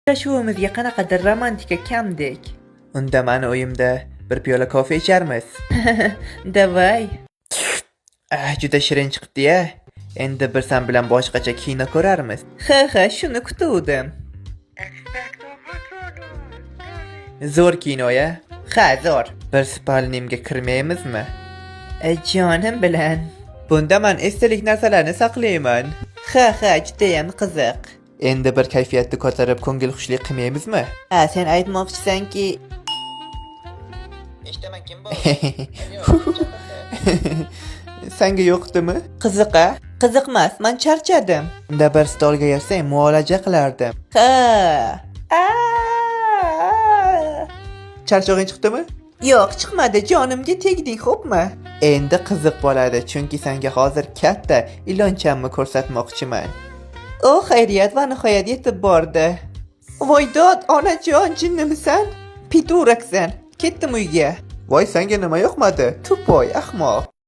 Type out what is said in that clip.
Uchrashuvimizga qanaqadir romantika kamdek. Unda mani uyimda bir piyola kofe icharmiz. Давай. Ah, juda shirin chiqibdi-ya. Endi bir san bilan boshqacha kino ko'rarmiz. Ha, shuni kutuvdim. Zo'r kino-ya. Ha, zo'r. Bir спальня mga kirmaymizmi? Jonim bilan. Bunda man esdalik narsalarni saqlayman. Ha, judayam qiziq. Endi bir kayfiyatni ko'tarib ko'ngil xushlik qilmaymizmi? Ha, sen aytmoqchisanki, Eshitaman, kim bu? Sanga yo'qdimi? Qiziq-a? Qiziqmas, man charchadim. Unda bir stolga yotsang muolaja qilardim. Ha. Aa. Charchog'ing chiqdimi? Yo'q, chiqmadi, jonimga tegding, xo'pmi? Endi qiziq bo'ladi, chunki senga hozir katta ilonchamni ko'rsatmoqchiman. O, xayriyat, va nihoyat yetib bordi. Voy dod, onajon, jinnimisan? Придурок san. Ketdim uyga. Voy, senga nima yoqmadi? Тупой, ahmoq.